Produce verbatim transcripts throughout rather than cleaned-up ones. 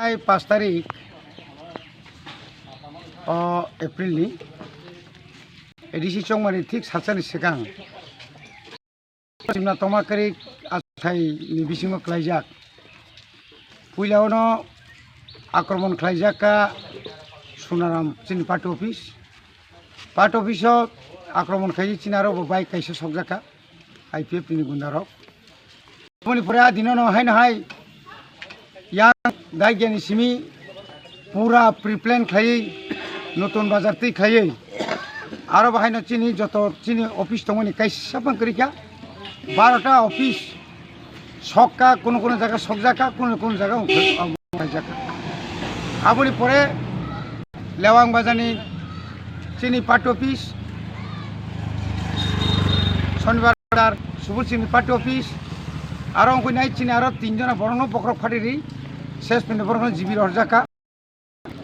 Hai pash tarik o April ni A D C Chongmani thik salsani swkang Simna Toma Karik athai ni bisingo khlaijak. Puila ono akromon khlaijak ka Sunaram chini party office. Party office o akromon khai chini aro bo bike kaisa sokjak ka I P F ni gunda rok. Aboni pore a dino no haino hai yang daigiani simi pura pre-plan khlaiwi notun bazar twi khlaiwi aro bahaino chini joto chini office tongmani kaisa phang kwrwi kha barota office sokka, kuno kuno jaga sokjakha, kuno kuno jaga ungkha. Aboni pore Lewang Bazarni chini party office, Shonibar Bazar Subul Singni party office, aro wngkha nai chini aro tin jona borokno bokhorok phatiri ses pini borokno jibi rwjakha.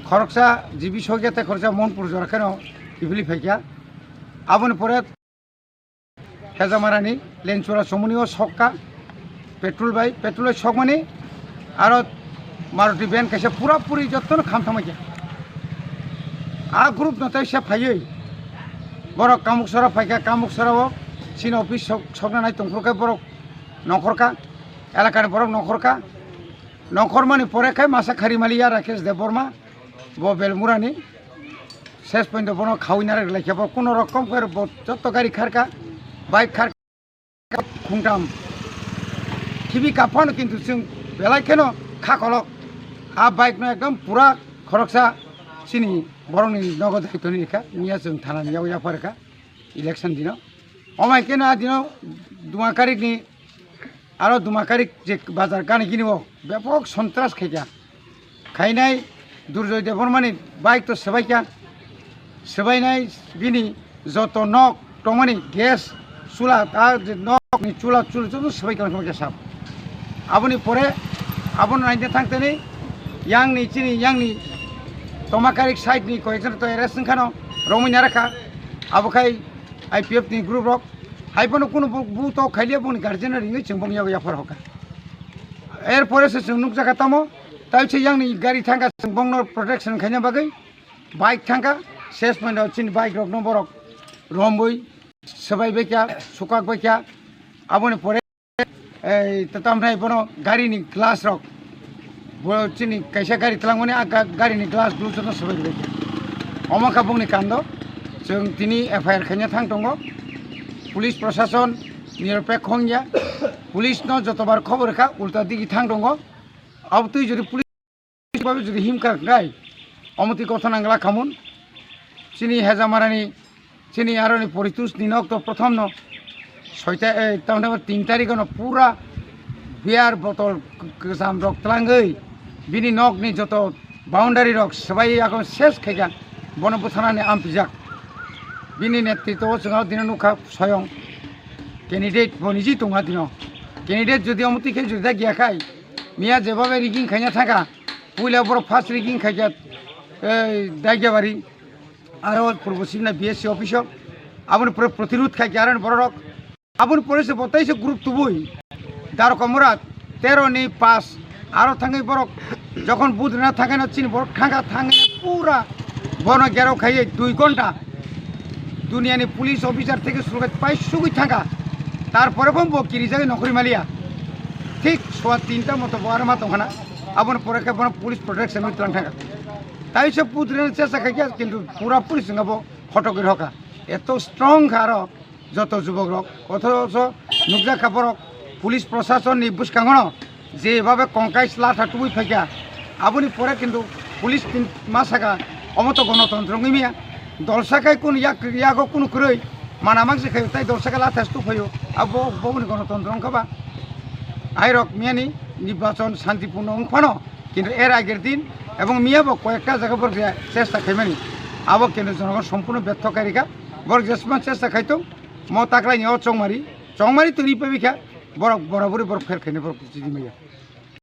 Khoroksa jibi sokya tei khoroksa Monpur jora kheno kiphilwi phaikha. Aboni pore Hejamarani Lenchura Chomoni o sokka petrol bai, petrol bai sokmani aro Maruti van kaisa pura puri jottono kham thangma khe. A group no taisa phaiwi borok Kamuksora phaikha, Kamuksora o chini office sok-, sokna nai tongphuru khe borok nongkhorkha, elakani borok nongkhorkha, nongkhormani pore khe masa khari maliya Rakesh Debbarma. Bo Belmurani ses pointo bono khawi narwk lai khe bo kuno rokom khe bo joto gari kharka, bike kharka khungtam khibi kaphano, kintu chwng belai kheno kha kolok a bike no ekdom pura khoroksa chini borokni nogo daitoni rikha miya chwng thana ni yago yapharkha election dino. Omai keno a dino Duma Karikni aro Duma Karik je bazar gani gini o bepok sontras khaikha. Khainai Durjoy Debbarmani bike to swbaikha. Swbainai bini joto nok tongmani gas chula, a je nok ni chula chula joto swbaikha khe sab. Aboni pore abono naina thangtani yang ni chini yang ni Toma Karik side ni koyekjon to arrest wngkhano romwi narakha. Abo khai I P F ni group rok. Hai phano kunu bu, bu to khailiya boni guardian no ringwi chwng bong yago yaphar hoka. Er pore se chwng nukjakha tamo, tai se yang ni gari thangkha chwng bong no protection khaina bagwi bike thangkha, ses point o chini bike rok no borok romwi swbai baikha, sukak baikha. Aboni pore ei to tamnai bono gari ni glass rok bo chini kaisa gari twlangmani a ga-, gari ni glass dul joto swbai baikha. Omo kha bongni kando, chwng tini F I R khaina thang tongo. Police prosason niropekho wngya. Police no jotobar khobor kha, ulta digi thang tongo. Abotwi jodi police babe jodi himkha khlai, omotwi kothon ang la khamun. Chini Hejamarani, chini aroni Poritus ni nok to prothom no soita, eh, tamni tin tarik no pura beer botol k-, kwcham rok twlangwi bini nok ni joto boundary rok swbai yakon ses khaikha, bono bwtharnani ampijak. Bini netritwo o chwng o dino nukha soyong candidate bo niji tongha dino. Candidate jodi omotwi khe jodi da giya khai, miya jebabe rigging khaina thangkha, puila borok first rigging khaikha, ei, Daigiabari, aro Purbo Simna B S C office o, aboni pore protirud khaikha, aro borok Aboni pore se bo teisa group tubui Daroka Mura tero ni pass aro thangwi borok jokhon vote rwna thangkhe no chini borok thangkha, thangwi pura bono gherao khaiwi dui ghonta duniani police officer theke suru khai paisugwi thangkha. Tarpore bo bo kirijagwi nokhorwi maliya. Thik sowa tinta moto bo aro ma tongkhana. Aboni pore khe bono police protection wi twlang thangkha. Taisa vote rwna chesta khaikha kintu pura police wngkha bo khotogwi rokha. Eto strong kha aro. Joto jubok rok, othocho nukjakha borok police prosason ni bwskango no je babe kongkai chwla tha tubui phaikha, aboni pore kintu police tin ma saka, omo to gonotontro wngwi maya, dolsa khai kunu yak, yago kunu kwrwi mana mangsi khaio, tai dolsa khai latha se tubuphaio, abo boboni gonotontro wngkha ba? Airok miyani nirbachon santipurno wngphano, kintu er ager din ebong miya bo koyekta jaga borok je chesta khaimani, abo kintu jonogon sompurno betho kai rikha, borok jesman chesta khaitong. Mo taklaini o chongmari, chongmari twi ripai kha, borok borabori borok pher khaina borok chidi maya.